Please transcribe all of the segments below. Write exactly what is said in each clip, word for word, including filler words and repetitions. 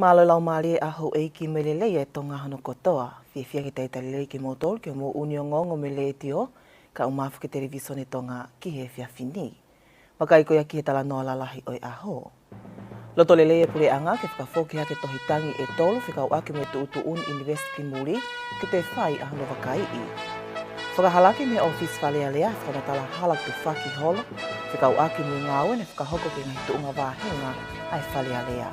Mālō e laumālie ʻa houʻeiki mo e lelei ʻa e Tonga hono kotoa. Fiefia ke talitali lelei kimoutolu ki hoʻomou ʻuuni ongoongo mei he Letiō, kae ʻumaʻā foki e Televīsone Tonga ki he efiafi ni. Vakai ko ia ki he talanoa lalahi ʻo e ʻaho. Loto lelei e puleʻanga ke fakafoki hake tohi tangi ʻe tolu fekauʻaki mo e tuʻutuʻuni ʻinivesiti ki muli ke toe fai ʻa hono vakaiʻi. Fakahalaki mei he ʻōfisi Fale Alea e fakamatala hala tufaki holo fekauʻaki mo e ngāue naʻe fakahoko ki he ngaahi tuʻunga vāhenga ʻa e Fale Alea.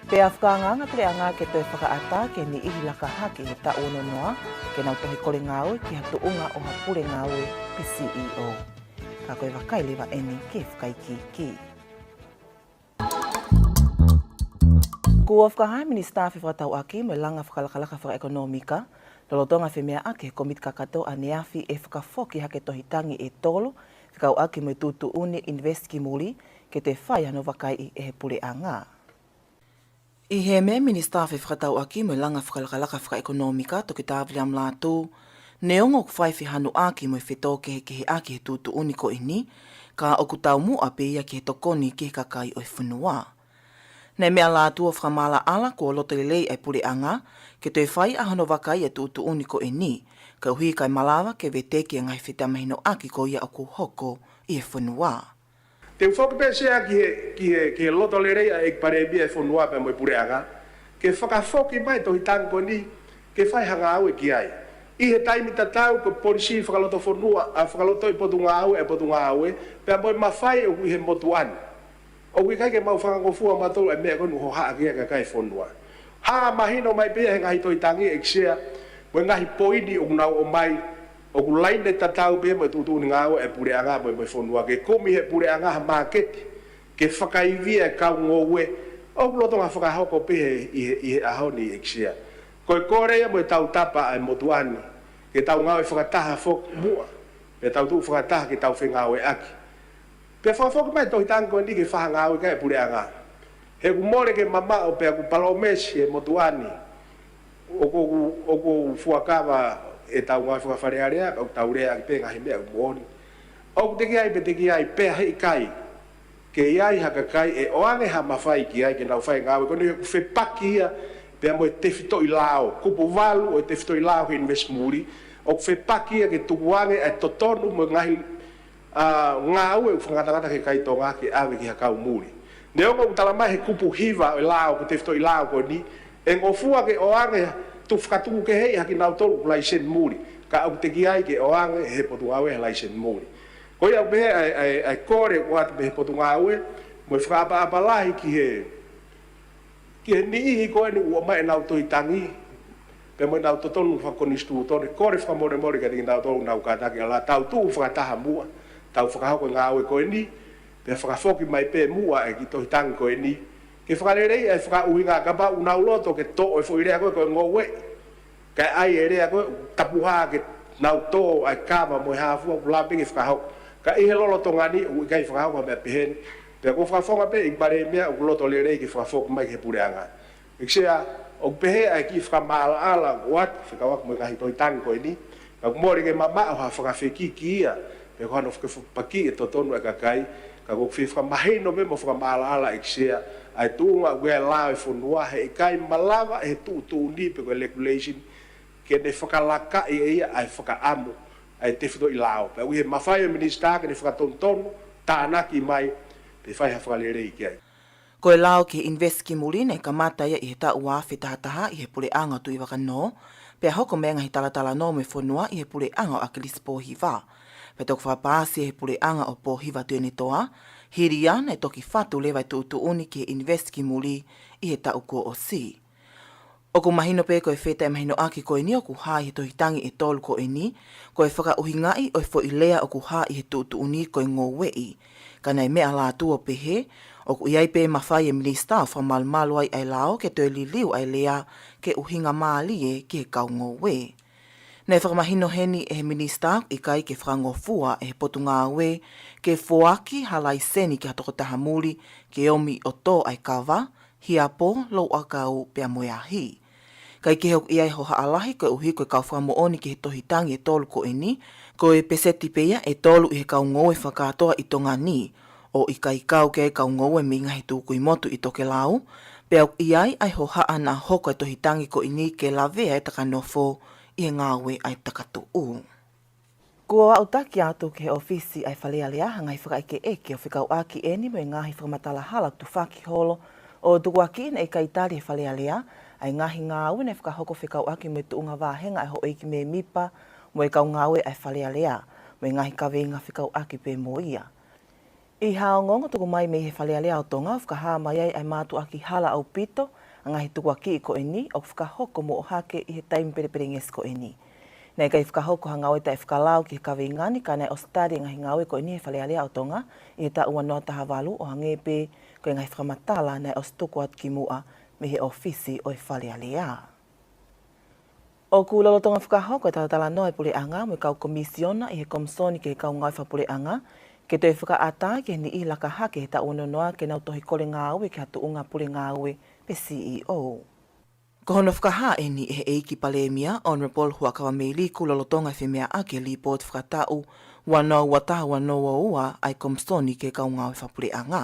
Pea fakaangaanga puleʻanga ke toe fakaʻatā ki he niʻihi laka hake he taʻu ono noa ke nau tohi kole ngāue ki ha tuʻunga ʻo ha pule ngāue pe C E O. Ka ko e vakai leva eni ki he fakaikiiki. Kuo fakahā e Minisitā Fefakatauʻaki mo e Langa Fakalakalaka Fakaʻekonōmika, lolotonga femeaʻaki he komiti kakato ʻaneafi e fakafoki hake tohi tangi ʻe tolu fekauʻaki mo e tuʻutuʻuni ʻinivesiti ki muli ke toe fai hano vakaiʻi ʻe he puleʻanga. ʻI he meʻa e Minisitā Fefakatauʻaki mo e Langa Fakalakalaka Fakaʻekonōmika, Toketā Viliami Lātū, neongo ʻoku fai fehanuʻaki mo e fetōkehekeheʻaki he tuʻutuʻuni ko eni, ka ʻoku taumuʻa pē ia ki he tokoni ki he kakai ʻo e fonua. Naʻe meʻa ʻa Lātū ʻo fakamaʻalaʻala kuo loto lelei ʻa e puleʻanga ke toe fai ʻa hono vakaiʻi e tuʻutuʻuni ko eni, koeʻuhi kae malava ke veteki e ngaahi fetāmahinoʻaki ko ia ʻoku hoko ʻi he fonua. Te u foki pē Sea ki he, ki he, ki he loto lelei ʻa e ʻEiki Palēmia ʻo e fonua pea mo e puleʻanga, ke fakafoki mai tohi tangi ko eni, ke fai ha ngāue ki ai. ʻI he taimi tatau ko e polisī fakalotofonua, ʻa fakalotoʻi potungāue, ʻa e potungāue, pea mo e mafai ʻoku ʻi he motuʻa ni. ʻOku ʻikai ke mau fakangofua mautolu ʻa e meʻa ko eni ʻoku hohaʻa ki ai e kakai e fonua. Hā mahino mai pē ia he ngaahi tohi tangi ʻEiki Sea, mo e ngaahi poini ʻoku nau ʻomai, ʻoku laine tatau pē mo e tuʻutuʻuni ngāue ʻa e puleʻanga mo e, mo e fonua ke kumi he puleʻanga ha māketi, ke fakaivia e kau ngoue, ʻoku lolotonga fakahoko pē he, ʻi he, ʻi he ʻaho ni ʻEiki Sea. Ko e kole ia mo e tautapa ʻa e motuʻa ni, ke tau ngāue fakataha foki muʻa, pea tau tuʻu fakataha ke tau fengāueʻaki. Pea fakafoki mai tohi tangi ko eni ke fai ha ngāue ki ai e puleʻanga. He ʻoku mole ke mamaʻo pea ʻoku palōmesi e motuʻa ni, ʻoku, ʻoku, ʻoku fuakava ʻetau ngāue faka-Fale Alea, ʻoku tau leaʻaki pē ngaahi meʻa ʻoku moʻoni. ʻOku teʻeki ai pē, teʻeki ai pē, heʻikai ke ʻi ai ha kakai ʻe ʻoange ha mafai ki ai ke nau fai e ngāue ko eni, ʻoku fepaki ia pea mo e tefitoʻi lao, kupu valu ʻo e tefitoʻi lao ki he ʻinivesiti muli, ʻoku fepaki ia ke tukuange ʻa e totonu mo e ngaahi ʻa e ngāue ʻoku fakangatangata ki he kakai Tonga ke ʻave ki ha kau muli. Neongo ʻoku tala mai he kupu hiva ʻo e lao, ko e tefitoʻi lao ko eni, ʻe ngofua ke ʻoange, tuku fakatuku kehe ia ʻa kinautolu ʻoku laiseni muli, ka ʻoku teʻeki ai ke ʻoange ʻe he potungāue ha laiseni muli. Ko ia ʻoku pehē ʻa e, ʻa e, ʻa e kole ʻoku ʻoatu mei he potungāue, mo e fakaʻapaʻapa lahi ki he ki he niʻihi ko eni ʻoku ʻomai ʻenau tohi tangi, pea mo ʻenau totonu fakakonisitūtone, kole fakamolemole kiate kinautolu ʻoku nau kātaki, ala tau tuʻu fakataha muʻa, tau fakahoko e ngāue ko eni, pea fakafoki mai pē muʻa e kiʻi tohi tangi ko eni, ke fakaleleiʻi e fakaʻuhinga, kapau ʻoku nau loto ke toʻo e foʻi lea ko ē ko e ngoue, kae ʻai e lea ko ē, tapuhā ke nau tō ʻa e kava mo e hā fua, ʻoku lava pē ke fakahoko. Ka ʻi he lolotonga ni, ʻoku ʻikai fakahoko ha meʻa pehē ni. Pea ʻoku ou fakafofonga pē ʻEiki Palēmia, ʻoku loto lelei ke fakafoki mai ki he puleʻanga. ʻEiki Sea, ʻoku pehē ʻa e kiʻi fakamaʻalaʻala ʻoku ʻoatu, fekauʻaki mo e ngaahi tohi tangi ko eni. Ka ʻoku mole ke mamaʻo ha fakafekiki ia, pe ko hano fakafepaki e totonu e kakai, ka ʻoku ou fie fakamahino pē mo fakamaʻalaʻala ʻEiki Sea, ʻa e tuʻunga ʻoku ʻi ai e lao e fonua, heʻikai malava ʻe he tuʻutuʻuni pe ko e regulation, ke ne fakalakaʻi ʻe ia ʻa e fakaʻamu, ʻa e tefitoʻi lao. Pea ʻoku ʻi he mafai ʻo e minisitā ke ne fakatonutonu, tānaki mai, pe fai ha fakalelei ki ai. Ko e lao ki he ʻinivesiti ki muli naʻe kamata ia ʻi he taʻu ua afe taha taha ʻi he puleʻanga ʻo Tuʻivakanō, pea hoko mei ai e ngaahi talatalanoa mo e fonua ʻi he puleʻanga ʻo ʻAkilisi Pōhiva. Pea toki fakapaasi ʻe he puleʻanga ʻo Pōhiva Tuʻiʻonetoa, hili ia naʻe toki fatu leva e tuʻutuʻuni ki he ʻinivesiti ki muli ʻi he taʻu kuo ʻosi. ʻOku mahino pē ko e fetaʻemahinoʻaki ko eni ʻoku hā ʻi he tohi tangi ʻe tolu ko eni, ko e fakaʻuhingaʻi ʻo e foʻi lea ʻoku hā ʻi he tuʻutuʻuni ko e ngoueʻi. Ka naʻe meʻa ʻa Lātū ʻo pehē, ʻoku ʻi ai pē mafai e minisitā ʻo fakamalumalu ai ʻa e lao ke toe liliu ʻa e lea ke ʻuhinga mālie ki he kau ngoue. Naʻe fakamahino heni ʻe he minisitā ʻoku ʻikai ke fakangofua ʻe he potungāue ke foaki ha laiseni ki ha tokotaha muli ke omi ʻo tō ʻa e kava, hiapo, louʻakau pea mo e ahi. Kaekehe ʻoku ʻi ai e hohaʻa lahi koeʻuhi ko e kau fakamoʻoni ki he tohi tangi ʻe tolu ko eni, ko e peseti pē ia ʻe tolu ʻi he kau ngoue fakakātoa ʻi Tonga ni, ʻo ʻikai kau ki ai e kau ngoue mei he ngaahi tukui motu ʻi tokelau, Pea ʻoku ʻi ai ʻa e hohaʻa naʻa hoko e tohi tangi ko eni ke lavea e taka nofo ʻi he ngāue ʻa e takatuʻu. Kuo aʻutaki atu ki he ʻōfisi ʻa e Fale Alea ha ngaahi fakaʻekeʻeke ʻo fekauʻaki eni mo e ngaahi fakamatala hala ʻoku tufaki holo ʻo tukuakiʻi naʻe ʻikai tali ʻe he Fale Alea ʻa e ngaahi ngāue naʻe fakahoko fekauʻaki mo e tuʻunga vāhenga ʻa e houʻeiki mēmipa mo e kau ngāue ʻa e Fale Alea, mo e ngaahi kaveinga fekauʻaki pē mo ia. ʻI ha ongoongo tuku mai mei he Fale Alea ʻo Tonga, ʻoku fakahā mai ai ʻa e mātuʻaki hala ʻaupito ʻa e ngaahi tukuakiʻi ko eni ʻoku fakahoko mo ʻohake ʻi he taimi pelepelengesi ko eni. Naʻe ʻikai fakahoko ha ngāue taʻefakalao ki he kaveinga ni, ka naʻe ʻosi tali e ngaahi ngāue ko eni ʻe he Fale Alea ʻo Tonga ʻi he taʻu ua noa taha valu, ʻo hangē pē ko e ngaahi fakamatala naʻe ʻosi tuku atu ki muʻa mei he ʻōfisi ʻo e Fale Alea. ʻOku lolotonga fakahoko e talatalanoa ʻa e Puleʻanga mo e kau Komisiona ʻi he Komisoni ki he Kau Ngāue Fakapuleʻanga ke toe fakaʻatā ki he niʻihi laka hake he taʻu ua noa noa ke nau tohi kole ngāue ki ha tuʻunga pule ngāue pe C E O. Ko hono fakahā eni ʻe he ʻEiki Palēmia, Honourable Huʻakavameiliku, lolotonga e femeaʻaki e Līpooti Fakataʻu ua noa ua taha ua noa ua ua ʻa e Komisoni ki he Kau Ngāue Fakapuleʻanga.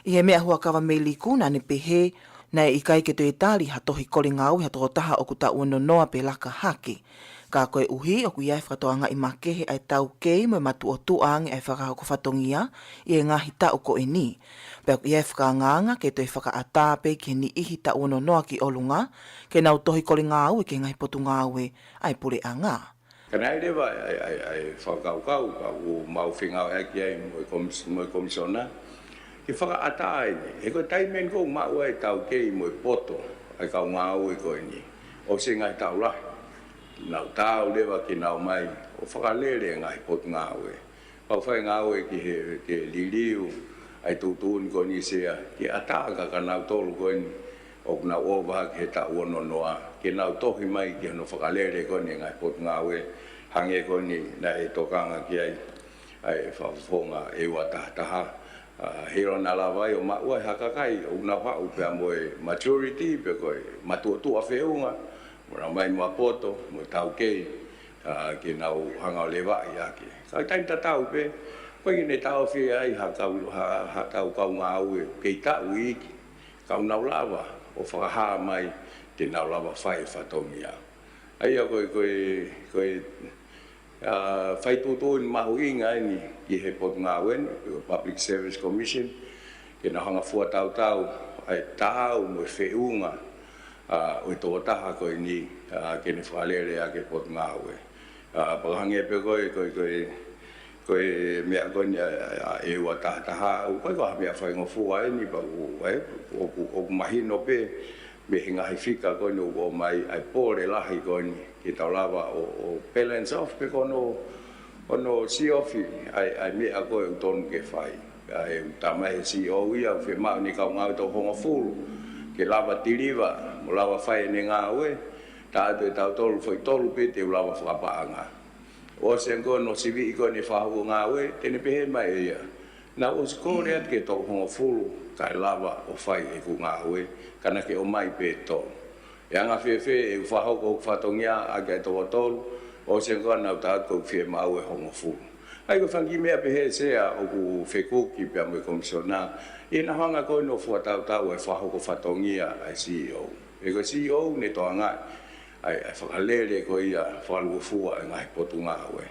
ʻI he meʻa ʻa Huʻakavameiliku, naʻa ne pehē naʻe ʻikai ke toe tali ha tohi kole ngāue ha tokotaha ʻoku taʻu ua noa noa pe laka hake. Ka koeʻuhi ʻoku ʻi ai e fakatokangaʻi makehe ʻa e taukei mo e matuʻotuʻa ange ʻa e fakahoko fatongia ʻi he ngaahi taʻu ko eni, pea ʻoku ʻi ai e fakaangaanga ke toe fakaʻatā pē ki he niʻihi taʻu ua noa noa ki ʻolunga ke nau tohi kole ngāue ki he ngaahi potungāue ʻa e Puleʻanga. Ka naʻe ʻi ai leva ʻa e, ʻa e, ʻa e fakakaukau, ka ʻoku mau fengāueʻaki ai mo e komis-, mo e Komisiona ke fakaʻatā eni. He ko e taimi eni ʻoku maʻu ai e taukei mo e poto ʻa e kau ngāue ko eni ʻosi e ngaahi taʻu lahi. Nau taau leva ke nau ō mai ʻo fakalele e ngaahi potungāue. Pau fai ngāue ki he, ke liliu ʻa e tuʻutuʻuni ko eni, Sea, ke ʻatā kia kinautolu ko eni ʻoku nau ō vā ki he taʻu ua noa noa, ke nau tohi mai ki hono fakalele ko eni e ngaahi potungāue, hangē ko eni naʻe tokanga ki ai ʻa e fakafofonga ʻe ua taha taha. ʻA, heiʻilo naʻa lava ai ʻo maʻu ai ha kakai ʻoku nau haʻu pea mo e maturity, pe ko e matuʻotuʻa feʻunga, mo nau ō mai mo e poto, mo e taukei, ʻa, ke nau hanga ʻo levaʻi ʻaki. Ka ʻi he taimi tatau pē, ʻoku ʻikai ke ne taʻofi ai ha kau, ha, ha tau kau ngāue kei taʻu iiki, ka ʻoku nau lava ʻo fakahā mai te nau lava fai e fatongia. ʻA ia ko e, ko e, ko e, ʻa, fai tuʻutuʻuni mahuʻinga eni ki he potungāue ni, ko e Public Service Commission, ke nau hanga ʻo fua tautau ʻa e taau mo e feʻunga, ʻa, ʻo e tokotaha ko eni, ʻa, ke ne fakalele ʻaki e potungāue. ʻA, pea hangē pē ko e, ko e, ko e, ko e meʻa ko eni ʻa, ʻa, ʻa e ua taha taha, ʻoku ʻikai ko ha meʻa faingofua eni, pea ʻoku, ʻe, ʻoku, ʻoku mahino pē mei he ngaahi fika ko eni ʻoku ō mai, ʻa e pole lahi ko eni ke tau lava ʻo, ʻo balance off pē ko hono, hono siofi ʻa e, ʻa e meʻa ko ē ʻoku totonu ke fai. ʻA e, ʻoku talamai ʻe he C E O ia ʻoku fiemaʻu ʻene kau ngāue ʻe toko hongofulu ke lava deliver mo lava fai ʻene ngāue, taʻe ʻi ai ha taha ʻe tolu, foʻi tolu pē te u lava fakapaʻanga. ʻOsi ange ko hono siviʻi ko eni e fakahoko ngāue, te ne pehē mai ʻe ia, naʻa ku ʻosi kole atu ki he toko hongofulu kae lava ʻo fai ʻeku ngāue, ka naʻa ke ʻomai pē ʻe tolu. ʻE anga fēfē ʻeku fakahoko hoku fatongia ʻaki ʻa e toko tolu, ʻosi ange ko ia naʻa ku tala atu ʻoku fiemaʻu e hongofulu. ʻA ia ko e fanga kiʻi meʻa pehē, Sea, ʻoku fekuki pea mo e Komisiona ʻi heʻena hanga ko eni ʻo fua tautau e fakahoko fatongia ʻa e C E O. He ko e C E O ʻoku ne tokangaʻi ʻa e, ʻa e fakalele ko ia fakalūkufua e ngaahi potungāue.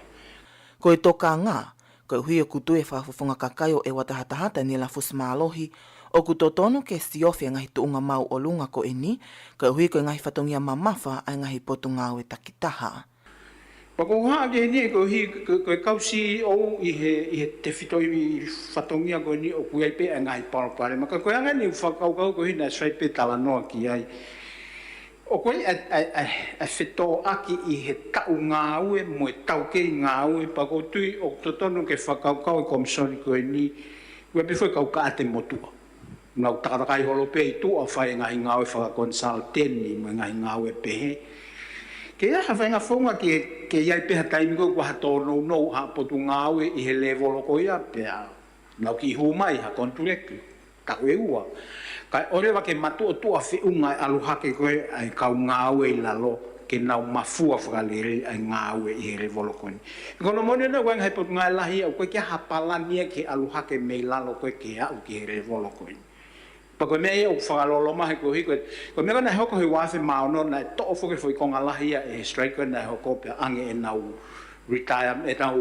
Ko e tokanga, koeʻuhi ʻoku tui e Fakafofonga Kakai ʻo ʻEua Taha Taha, Taniela Fusimālohi, ʻoku totonu ke siofi e ngaahi tuʻunga māʻolunga ko eni, koeʻuhi ko e ngaahi fatongia mamafa ʻa e ngaahi potungāue takitaha. Pea ko e hā ke ne, koeʻuhi ko, ko e kau C E O ʻi he, ʻi he tefitoʻi fatongia ko eni ʻoku ʻi ai pē ʻa e ngaahi palopalema. Ka ko e anga eni e fakakaukau ko eni naʻe sai pē talanoa ki ai. ʻOku ʻi ai ʻa e, ʻa e, ʻa e, ʻa e fetōʻaki ʻi he taʻu ngāue mo e taukei ngāue, pea ʻoku ou tui ʻoku totonu ke fakakaukau e Komisoni ko eni, ʻoku ʻi ai pē foʻi kau kaʻate motuʻa. Nau takatakai holo pē ʻi tuʻa ʻo fai e ngaahi ngāue fakakonsulteni mo e ngaahi ngāue pehē. Ke ʻi ai ha faʻahinga founga ke, ke ʻi ai pē ha taimi ko ē ʻoku ʻi ai ha tōnounou ha potungāue ʻi he lēvolo ko ia pea nau kiʻi hū mai ha konituleki taʻu ʻe ua. Kae ʻoua leva ke matuʻotuʻa feʻunga e ʻalu hake ko ē ʻa e kau ngāue ʻi lalo ke nau mafua fakalele ʻa e ngāue ʻi he lēvolo ko eni. Ko hono moʻoni ʻoku ʻi ai e ngaahi potungāue lahi ʻoku ʻikai ke ʻi ai ha palani ia ke ʻalu hake mei lalo ko ē ke aʻu ki he lēvolo ko eni. Pea ko e meʻa ia ʻoku fakaloloma he koeʻuhi ko e, ko e meʻa ko ē naʻe hoko he ua afe mā ono naʻe toʻo foki e foʻi konga lahi ia ʻe he strike ko ē naʻe hoko pea ʻange ʻenau retire, ʻenau,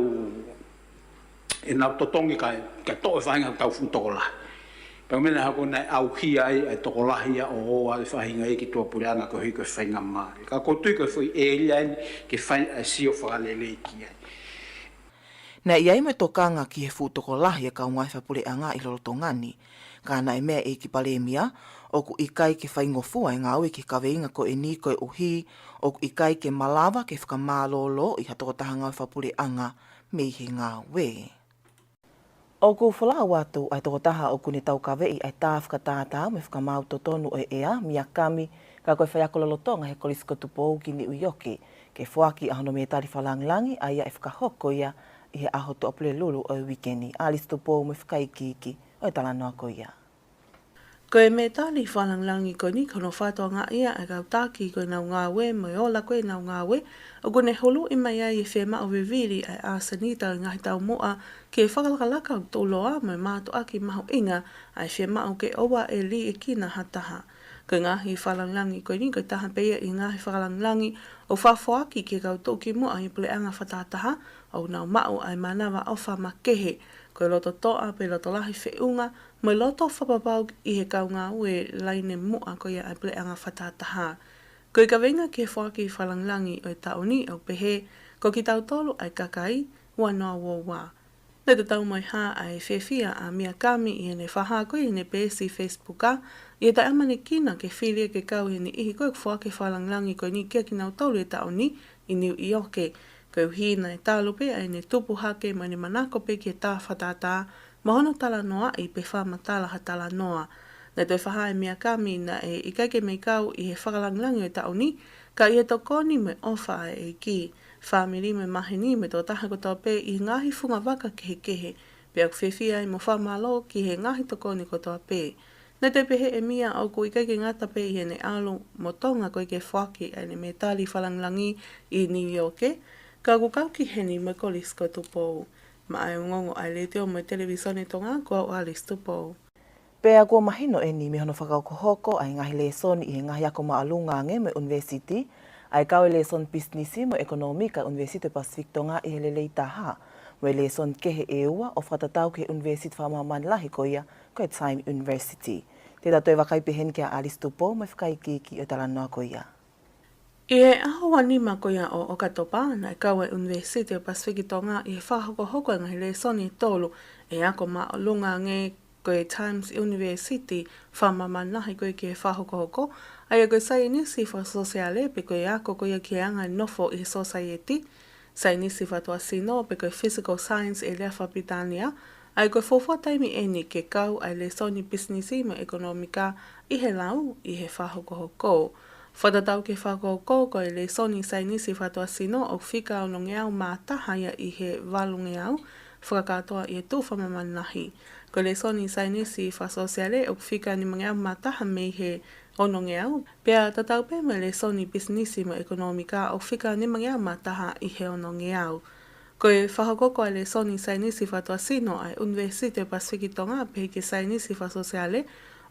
ʻenau totongi kae, kae toʻo e faʻahinga ʻoku tau fuʻu tokolahi. Pea ko e meʻa naʻe hoko naʻe ʻauhia ai ʻa e tokolahi ia ʻo ʻoua ʻe faʻahinga ia ki tuʻapuleʻanga koeʻuhi ko e faingamālie. Ka ʻoku ou tui ko e foʻi ʻēlia eni ke fai ʻa e sio fakalelei ki ai. Naʻe ʻi ai mo e tokanga ki he fuʻu tokolahi e kau ngāue fakapuleʻanga ʻi lolotonga ni. Ka naʻe meʻa e ʻEiki Palēmia, ʻoku ʻikai ke faingofua e ngāue ki he kaveinga ko eni koeʻuhi ʻoku ʻikai ke malava ke fakamālōlōʻi ha tokotaha ngāue fakapuleʻanga mei he ngāue. ʻOku folau atu ʻa e tokotaha ʻoku ne taukaveʻi ʻa e tā fakatātā mo e fakamaau totonu ʻo e ʻea, Miakami, ka ko e faiako lolotonga he Kolisi ko Tupou ki Niu ʻIoke, ke foaki ʻa hono mētali fakalāngilangi, ʻa ia ʻe fakahoko ia ʻi he ʻaho Tuʻapulelulu ʻo e uike ni. Alice Tupou mo e fakaikiiki ʻo e talanoa ko ia. Ko e mētali fakalāngilangi ko eni ko hono fakatokangaʻi ia ʻa e kau taki ko ʻenau ngāue mo e ola ko ē ʻenau ngāue, ʻoku ne huluʻi mai ai e fiemaʻu vivili ʻa e ʻasenita ʻo e ngaahi taumuʻa ki he fakalakalaka ʻoku tuʻuloa mo e mātuʻaki mahuʻinga ʻa e fiemaʻu ke ʻoua ʻe liʻekina ha taha. Ko e ngaahi fakalāngilangi ko eni ko e taha pē ia ʻi he ngaahi fakalāngilangi ʻoku fakafoaki ki he kau tuʻukimuʻa ʻi he puleʻanga fakatātā ʻoku nau maʻu ʻa e mānava ʻofa makehe, ko e loto toʻa pea loto lahi feʻunga mo e loto fakapapau ʻi he kau ngāue laine muʻa ko ia ʻa e puleʻanga fakatātā. Ko e kaveinga ki he foaki fakalāngilangi ʻo e taʻu ni ʻoku pehē, ko kitautolu ʻa e kakai ua noa ua ua. Naʻe tatau mo e hā ʻa e fiefia ʻa Miakami ʻi heʻene fakahā ko ē ʻi heʻene peesi Facebook ʻi he taʻeʻamanekina ke fili ia ke kau ʻi he niʻihi ko ē ʻoku foaki e fakalāngilangi ko eni kia kinautolu ʻi he taʻu ni ʻi Niu ʻIoke. Koeʻuhi naʻe talu pē ʻa ʻene tupu hake mo ʻene manako pē ki he tā fakatātā mo hono talanoaʻi pe fakamatala ha talanoa. Naʻe toe fakahā ʻe Miakami naʻe ʻikai ke mei kau ʻi he fakalāngilangi ʻo e taʻu ni, ka ʻi he tokoni mo e ʻofa ʻa e ʻEiki, fāmili mo e maheni mo e tokotaha kotoa pē ʻi he ngaahi fungavaka kehekehe, pea ʻoku fiefia ai mo fakamālō ki he ngaahi tokoni kotoa pē. Naʻe toe pehē ʻe Mia ʻoku ʻikai ke ngata pē ʻi heʻene ʻalu mo Tonga ko ē ke foaki ʻa ʻene mētali fakalāngilangi ʻi Niu ʻIoke, ka ʻoku kau ki heni mo e Kolisi ko Tupou. Maʻa e ongoongo ʻa e Letiō mo e Televīsone Tonga, ko au Alice Tupou. Pea kuo mahino eni mei hono fakahokohoko ʻa e ngaahi lēsoni ʻi he ngaahi ako māʻolunga ange mo e ʻunivēsiti, ʻa e kau e lēsoni pisinisi mo e ʻekonōmika ʻa e ʻUnivēsiti ʻo e Pasifiki Tonga ʻi he lelei taha, mo e lēsoni kehe ʻe ua ʻo fakatatau ki he ʻunivēsiti fakamāmani lahi ko ia ko e Time University. Te ta toe vakai pē heni kia Alice Tupou mo e fakaikiiki ʻo e talanoa ko ia. ʻI he ʻaho ua nima ko ia ʻo ʻOkatopa, naʻe kau e ʻUnivēsiti ʻo e Pasifiki Tonga ʻi he fakahokohoko e ngaahi lēsoni ʻe tolu ʻe he ako māʻolunga ange ko e Times University fakamāmani lahi ko ē ki he fakahokohoko, ʻa ia ko e saienisi fakasōsiale pe ko e ako ko ia ki he anga e nofo ʻi he sōsaieti, saienisi fakatuʻasino pe ko e physical science ʻi he lea fakapilitānia, ʻa ia ko e fuofua taimi eni ke kau ʻa e lēsoni pisinisi mo e ʻekonōmika ʻi he lau ʻi he fakahokohoko. Fakatatau ki he fakahokohoko ko e lēsoni saienisi fakatuʻasino ʻoku fika onongeau mā taha ia ʻi he valungeau fakakātoa ʻi he tuʻu fakamāmani lahi. Ko e lēsoni saienisi fakasōsiale ʻoku fika nimangeau mā taha mei he onongeau, pea tatau pē mo e lēsoni pisinisi mo e ʻekonōmika ʻoku fika nimangeau mā taha ʻi he onongeau. Ko e fakahokohoko ʻa e lēsoni saienisi fakatuʻasino ʻa e ʻUnivēsiti ʻo e Pasifiki Tonga pehē ki he saienisi fakasōsiale,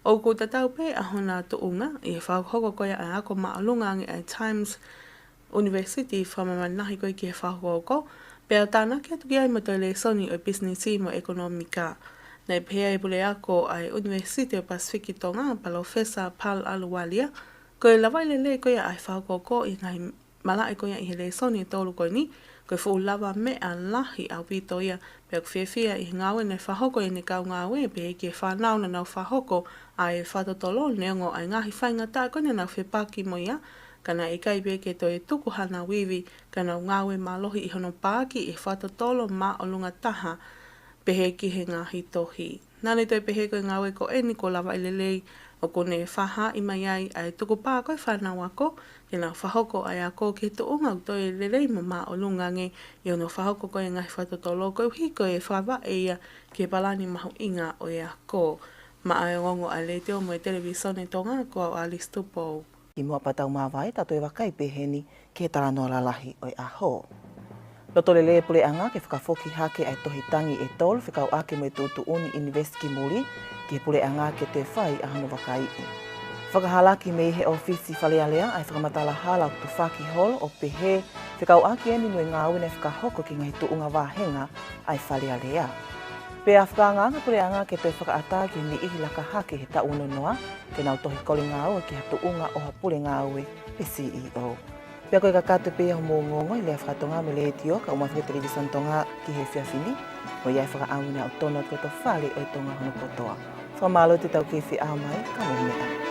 ʻoku tatau pē ʻa hona tuʻunga ʻi he fakahokohoko ko ia ʻa e ako māʻolunga ange ʻa e Times University fakamāmani lahi ko ē ki he fakahokohoko, pea tānaki atu ki ai mo e toe lēsoni ʻo e pisinisi mo e ʻekonōmika. Naʻe pehē ʻe he puleako ʻa e ʻUnivēsiti ʻo e Pasifiki Tonga, Palōfesa Pal Ahluwalia, ko e lavaʻi lelei ko ia ʻa e fakahokohoko ʻi he ngaahi malaʻe ko ia ʻi he lēsoni ʻe tolu ko eni, ko e fuʻu lavameʻa lahi ʻaupito ia, pea ʻoku fiefia ʻi he ngāue naʻe fakahoko ʻe heʻene kau ngāue, pehē ki he fānau naʻa nau fakahoko ʻa e fakatotolo, neongo ʻa e ngaahi faingataʻa ko ē naʻa nau fepaki mo ia, ka naʻe ʻikai pē ke toe tuku haʻanau ivi, ka nau ngāue mālohi ʻi hono paaki ʻi he fakatotolo māʻolunga taha, pehē ki he ngaahi tohi. Naʻa ne toe pehē ko e ngāue ko eni kuo lavaʻi lelei, ʻoku ne fakahaaʻi mai ai ʻa e tukupā ko ē ʻa e fānau ako ke nau fakahoko ʻa e ako ki he tuʻunga ʻoku toe lelei mo māʻolunga ange ʻi hono fakahoko ko ē ʻa e ngaahi fakatotolo koeʻuhi ko e fakavaʻe ia ki he palani mahuʻinga ʻo e ako. Maʻa e ongoongo ʻa e Letiō mo e Televīsone Tonga, ko au Alice Tupou. Kimuʻa pea tau māvae, ta toe vakai pē heni ki he talanoa lalahi ʻo e ʻaho. Loto lelei e puleʻanga ke fakafoki hake ʻa e tohi tangi ʻe tolu fekauʻaki mo e tuʻutuʻuni ʻunivēsiti ki muli ki he puleʻanga ke toe fai ʻa hono vakaiʻi. Fakahalaki mei he ʻōfisi Fale Alea ʻa e fakamatala hala ʻoku tufaki holo ʻo pehē fekauʻaki eni mo e ngāue naʻe fakahoko ki he ngaahi tuʻunga vāhenga ʻa e Fale Alea. Pea fakaangaanga e puleʻanga ke toe fakaʻatā ki he niʻihi laka hake he taʻu ono noa ke nau tohi kole ngāue ki ha tuʻunga ʻo ha pule ngāue pe C E O. Pea ko e kakato pē ia hoʻomou ongoongo ʻi he lea faka-Tonga mei he Letiō kae ʻumaʻā foki e Televisone Tonga ki he efiafi ni. Mo ia e fakaʻamu naʻa tau tonu atu ki loto fale ʻo e Tonga hono kotoa. Fakamālō atu ʻetau kei feʻao mai, ka mou meʻa ā.